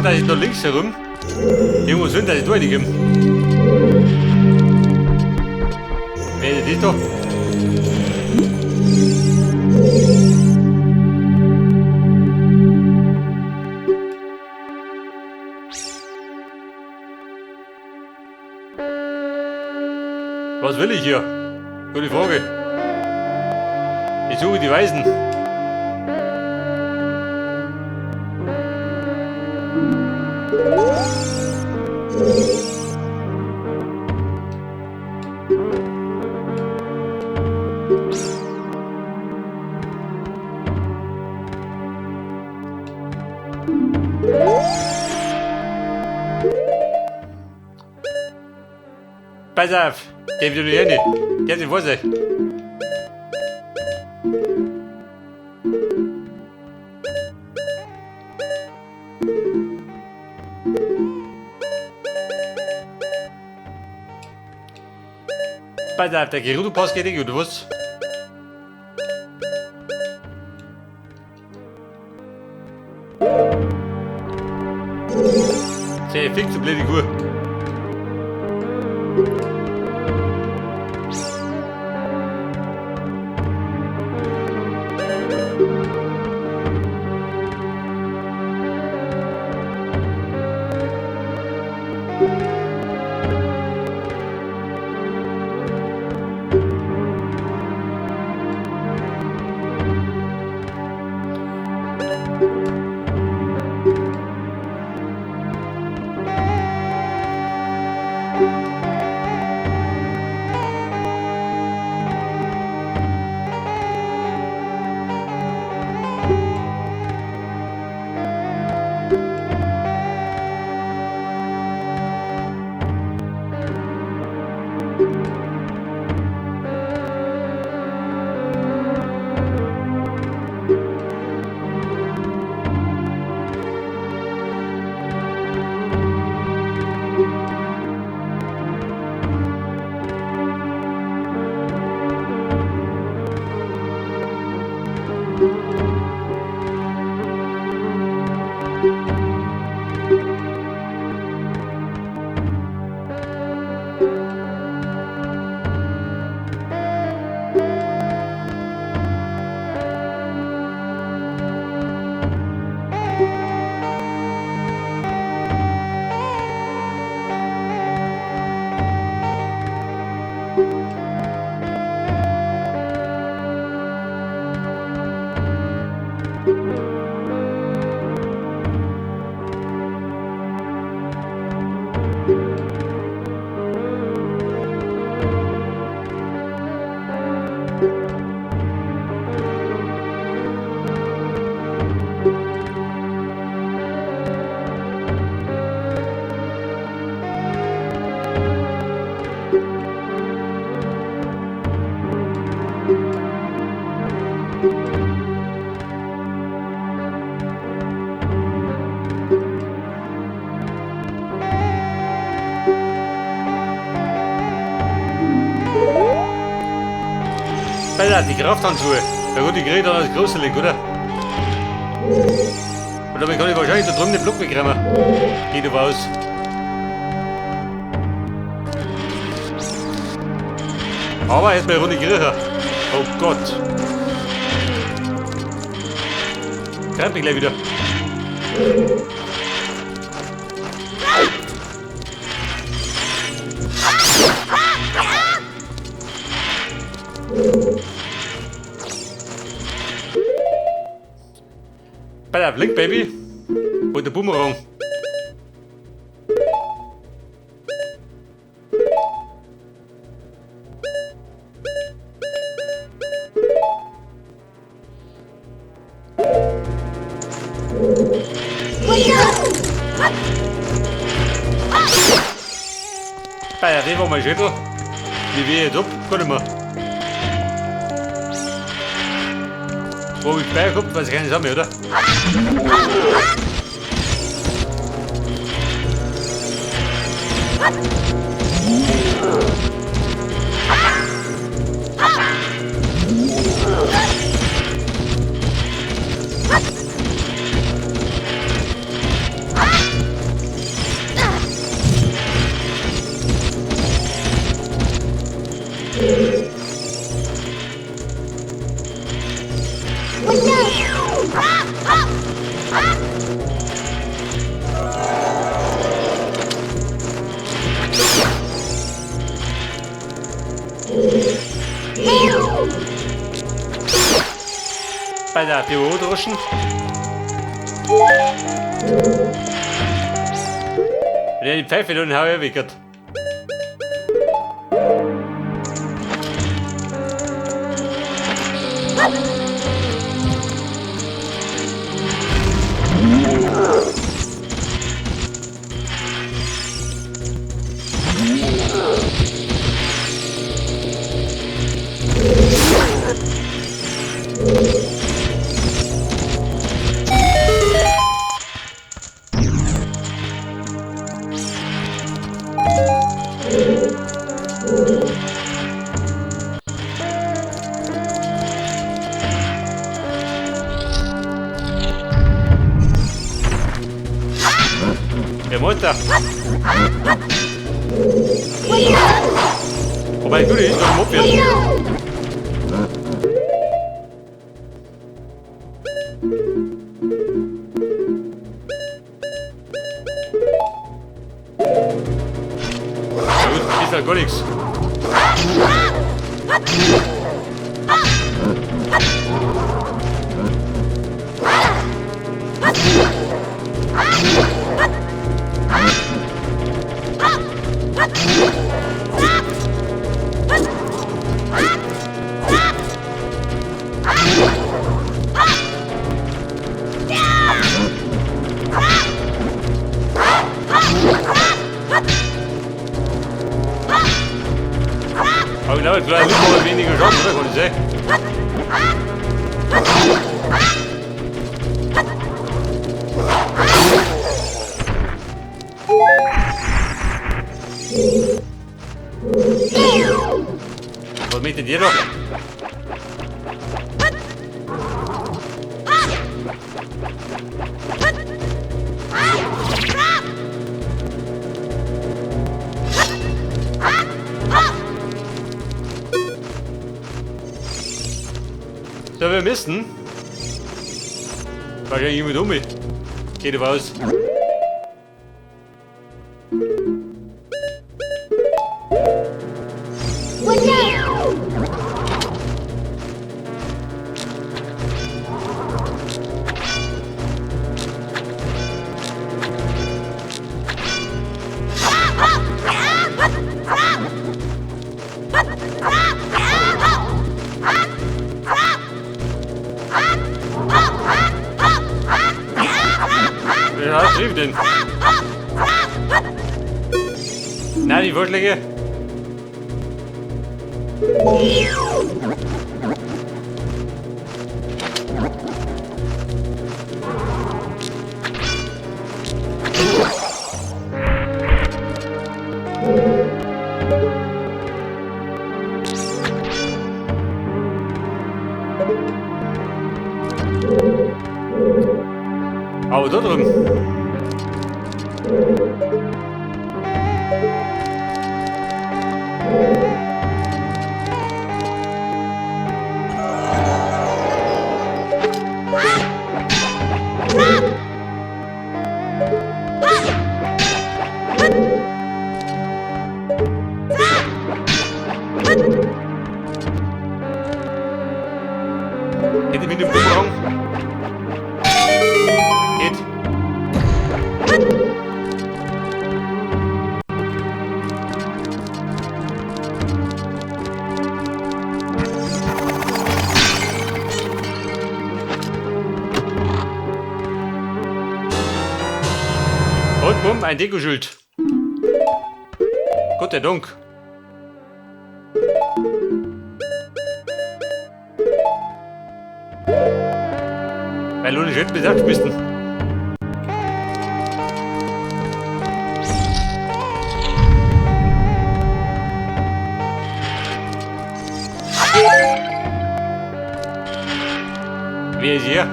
Gerade, dass ich da links herum irgendwo sind, dass ich da reinkomme. Wer ist das da? Was will ich hier? Gute Frage. Ich suche die Weißen. Pass auf, der will nicht. Der hat die Vorsicht. Pass auf, der Gerudo-Pass geht nicht, oder was? Sehr fix, so blöde Kuh. Alter, die Krafthandschuhe. Ja gut, die kriege ich dann als gruselig, oder? Und damit kann ich wahrscheinlich da drüben den Block wegräumen. Geht aber aus. Aber jetzt mal eine Runde Kriecher. Oh Gott. Treibt mich gleich wieder. Pass auf, Link, Baby. Und der Boomerang. Pass auf, das war mein Schädel. Wie wir jetzt ab, kann ich mehr. Wo ich Speyer gehabt, weiß ich keine Sache mehr, oder? Bei der Bürodroschen. Wenn ich die Pfeife dann hau ich weg. Der Mutter. Wobei, gut ist, noch Mob wird. Ja gut, ist halt gar nichts. Aber ich glaube, vielleicht muss man weniger Chancen, oder? Kann ich sehen. Was möchtet ihr noch? So, wir müssen. Wahrscheinlich mit um. Geht raus. Wer hat denn? Nein, die Vorschläge. Aber da drüben. Hätte mit dem Bumerang. Geht. Und bumm, ein Dekoschild. Gott sei Dank. Weil ohne Schild besetzt müssten. Wer ist hier?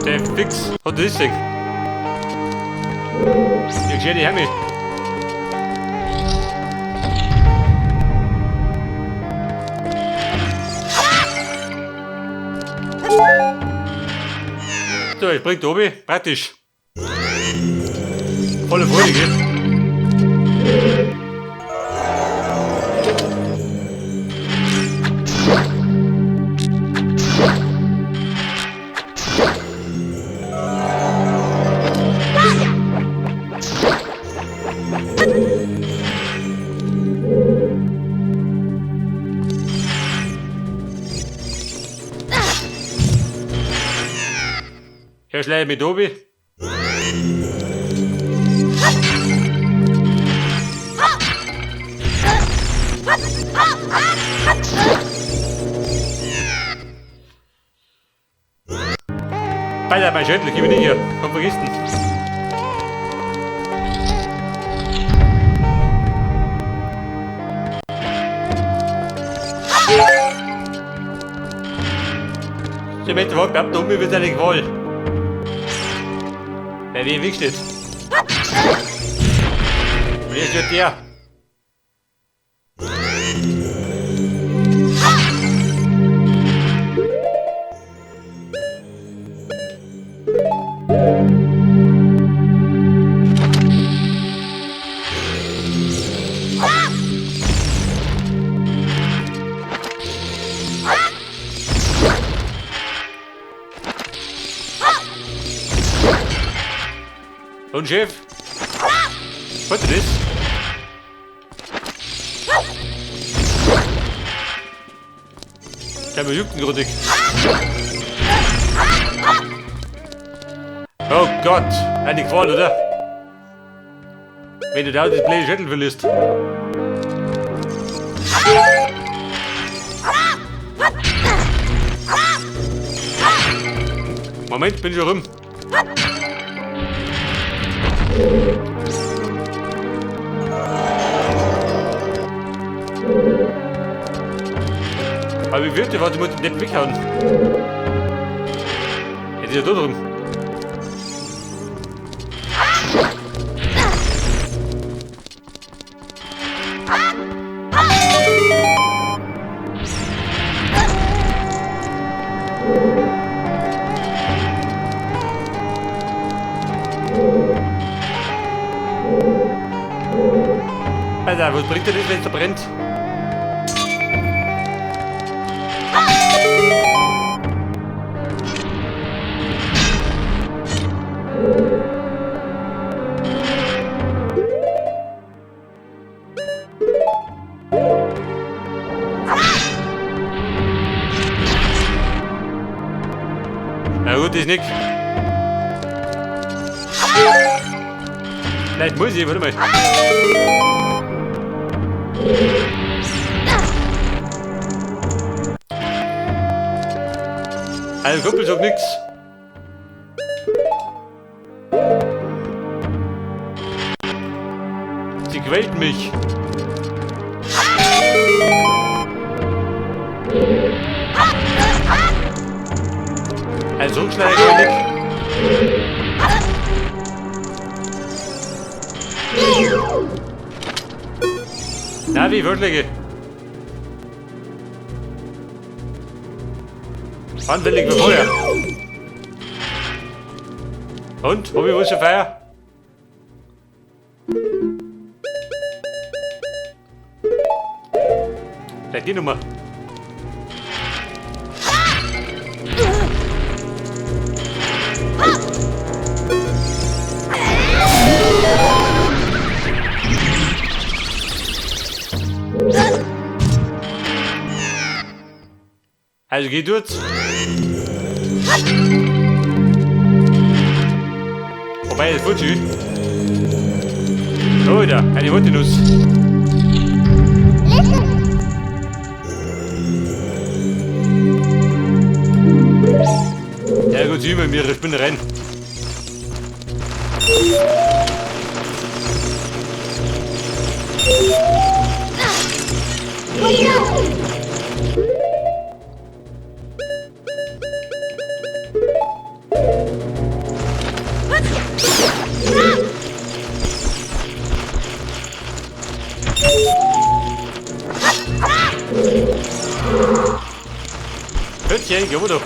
Der Fix hat das Ding. Ich sehe die Hemme. So, ich bringt Obi. Praktisch. Volle Freude, gell? Herr Schleier mit Obi. Alter, mein Schädel, gib mir nicht hier. Komm, vergiss den. Der Mensch war knapp dumm, wird seine Qual. Wer wie im Weg steht. Und jetzt wird der. Und Chef? Was ist das? Ich habe juckt grundig. Oh Gott, eine Qual, oder? Wenn du da das blöde Schädel verlierst. Moment, bin ich schon rum. Aber wie wird der, warte, ich muss den nicht weghauen. Jetzt ist er da drin. Alter, was bringt denn das, wenn es da brennt? Na gut, ist nix. Vielleicht muss ich, warte mal. Also Kumpel sagt nix. Sie quält mich. Also Rückschläge nicht. Na, wie Vorschläge? Anfällig für Feuer. Und? Hab ich was für Feuer? Vielleicht die Nummer. Also geht durch. Wobei, das wird schön. Oh, da, eine rote Nuss. Ja gut, sie mit mir, ich bin rein. Hörtchen, geh doch.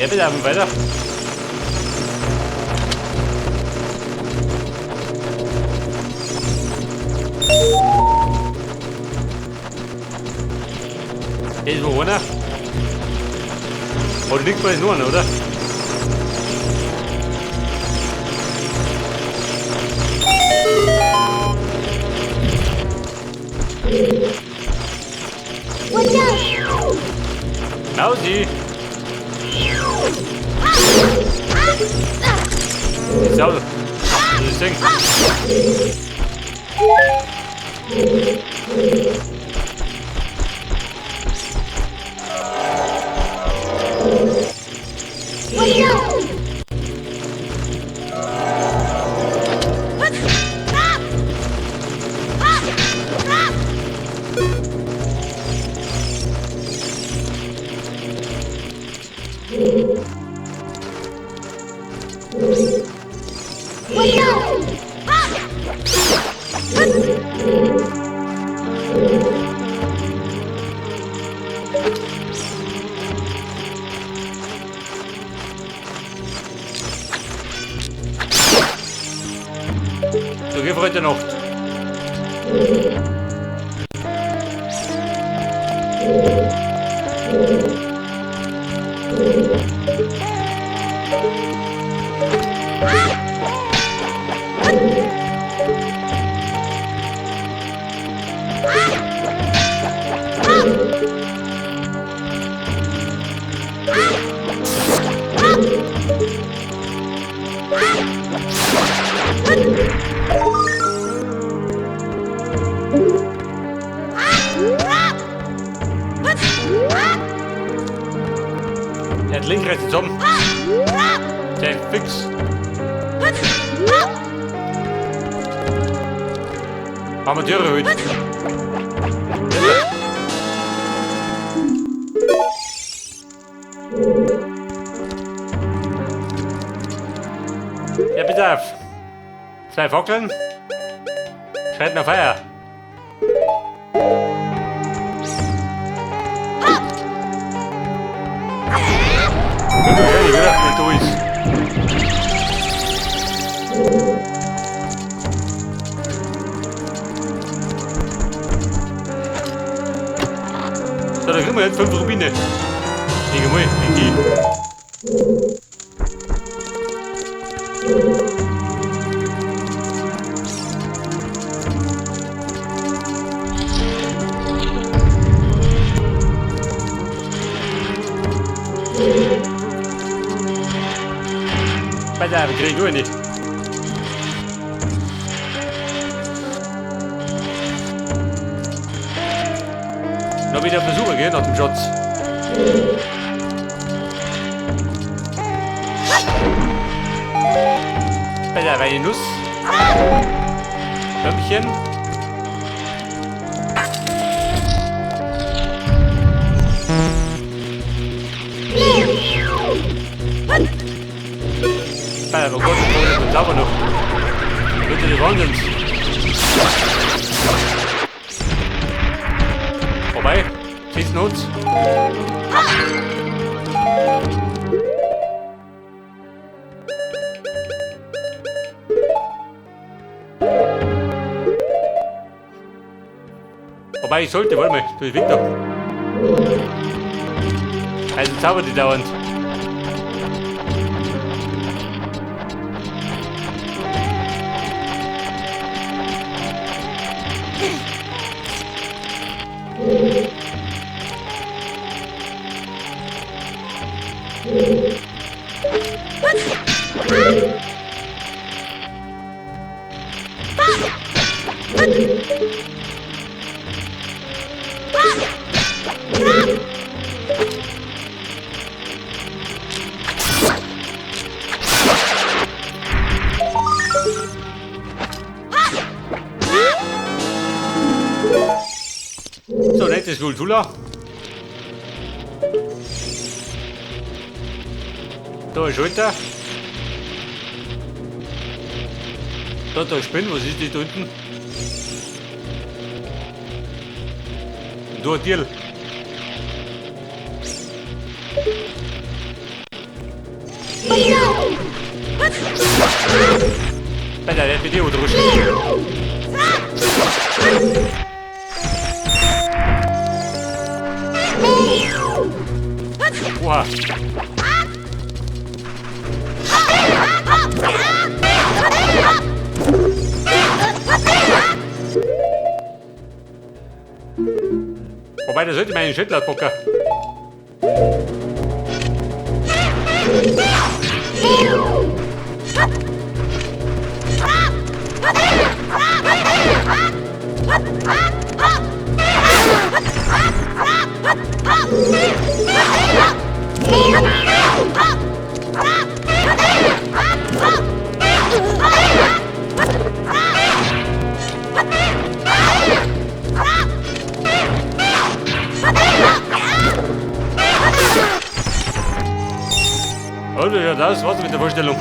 Ja, bitte einfach weiter. Hier ist wo einer. Und liegt bei den Ohren, oder? Watch out! Mausi! Sau. Das Ding. Watch out! Watch out! So, geh heute Nacht. Er hat links, rechts zusammen. Der fix. Haben wir Türe erhöht. Ja, bitte auf. Zwei Fackeln. Schreit nach Feuer. Gut, ich wieder, nicht da ist. So, da kriegen wir jetzt 5 Rubine. Leg mal, die. Pass auf, ich krieg du nicht. Noch wieder Versuche, gell, nach dem Schatz. Pass auf, eine Nuss. Bömmchen. Pass auf, oh Gott, oh Gott, sauber noch. Bitte die Wahnsinns. Vorbei. Schießen uns. Wobei ich sollte, warte mal, du weg da. Also zaubert die dauernd. So, nächste Skulptur. Da ist Schulter. Da, da Spinn, was ist die da unten? Da ein Tierl. Alter, der hat mit dir gedrückt. Oha. Wobei, da sollte man einen Schüttler gucken. Also, ja, das war's mit der Vorstellung.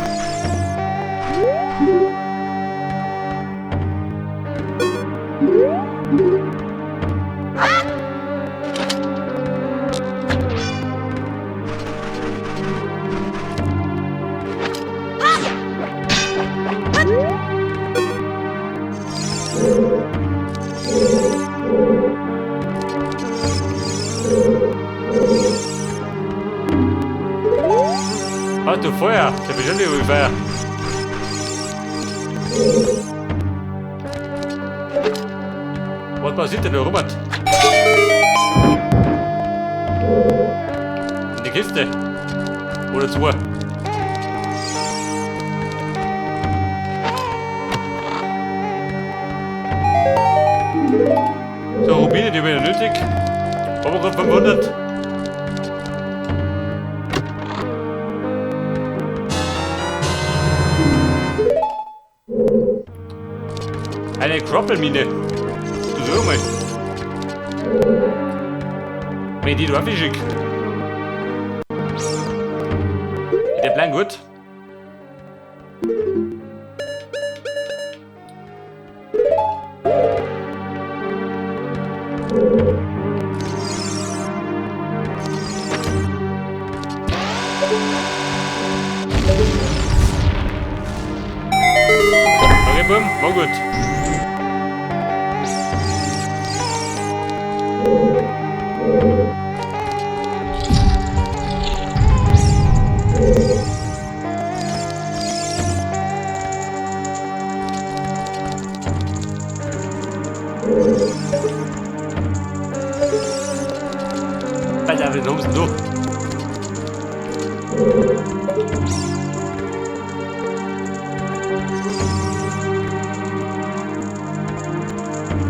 Hast du Feuer? Ich hab bestimmt irgendwie Feuer. Was passiert denn da, Robert? In die Kiste. Oder zwei. So, Rubine, die wäre nötig. Aber gerade 500. Eine Kroppelmine. Du sag mal. Wenn die du auch schick. Der Plan gut. Okay, bumm, war gut. Alter, wie kommst denn du?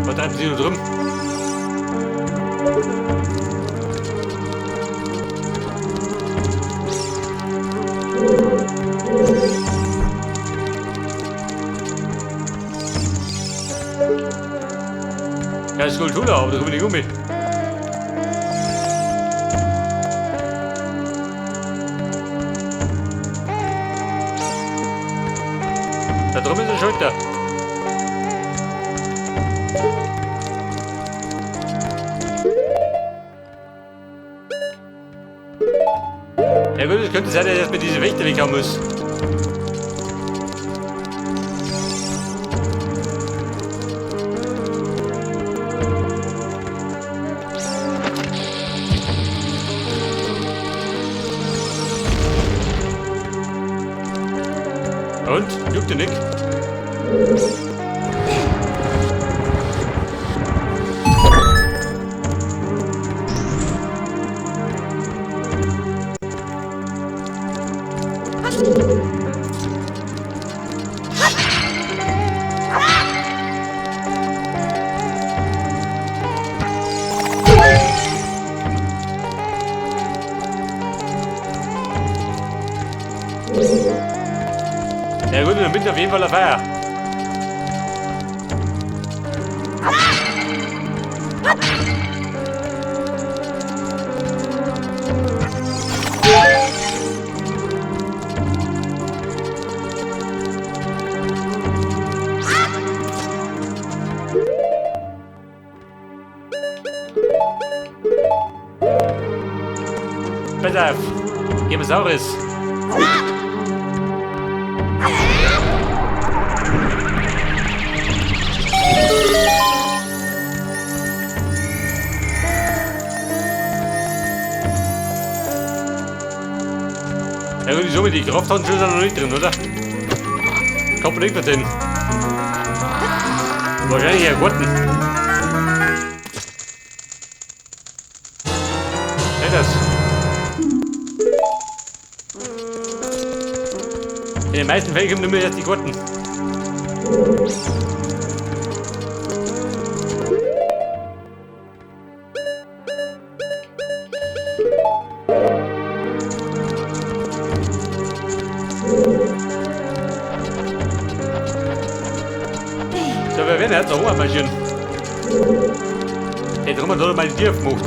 Was treiben Sie da drin? Ja, ist Skulptur, aber da komme ich nicht um mich. Da drüben ist ein Schalter. Ja gut, es könnte sein, dass ich erstmal diese Wächter weghauen muss. Und? Juckt dir nicht? Ja gut, dann bin ich auf jeden Fall auf Feier. Pass auf! Gemosaurus! Sowieso mit die Krafthandschuhe sind noch nicht drin, oder? Kann man nicht verstehen. Wahrscheinlich ein Garten. Hey, das. In den meisten Fällen kommen immer erst die Karten. So, wer wird jetzt noch marschieren? Hey, drum hat er mal die Tür aufgemacht.